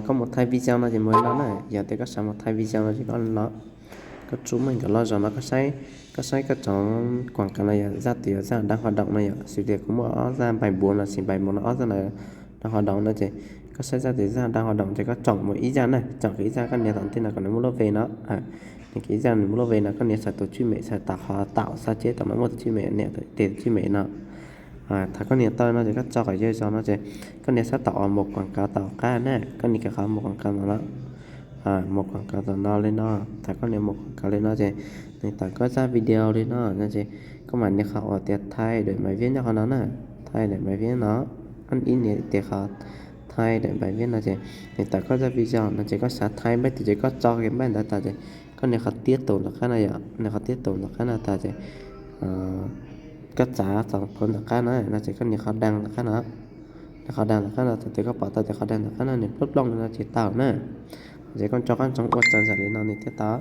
Koj mus thaij video no ces mus li no na, yog tias koj xav mus thaij video no ces koj los, koj tsub muaj nkawd loj zog no, koj saib koj tsoom quảng cáo no yog zaj twg, yog zaj đăng hoạt động no yom, xws li kuv muaj ob zaj bài bốn no, xin bài bốn no, ob zaj đăng hoạt động no ces koj saib zaj twg zaj đăng hoạt động ces koj chọn mus ib zaj na, chọn kiag ib zaj, koj nias tom ntej no kom nws muaj lub V no, nias kiag ib zaj nws muaj lub V no, kov nias saib tus tshwj mem, saib tom qhov tạo sao chép tom no muaj tus tshwj mem, nias tus tshwj mem no. Thaum koj nias tau no ces koj tso kom yog zog no ces koj nias sab tom uas một quảng cáo tom qab na, koj nias kiag qhov một quảng cáo tom no, một quảng cáo tom no li no. Thaum koj nias một quảng cáo li no ces nws tawm koj zaj video li no no ces koj mam nias qhov uas tias thay đổi bài viết nyob qhov no na, thay đổi bài viết no, ib nias tias qhov thay đổi bài viết no ces nws tawm koj zaj video no ces koj xav thay npaij twg ces koj tso kiag npaij ntawd tas ces koj nias qhov tiếp tục tom qab no yom, nias qhov tiếp tục tom qab no tas ces koj txav txog qhov tom qab no no ces koj nias qhov đăng tom qab no, nias qhov đăng tom qab no thaum twg koj pom tau tias qhov đăng tom qab no nws plooj plooj li no ces tau na. Ces koj tso koj ntsoov ua raws nraim li no nws thiaj tau.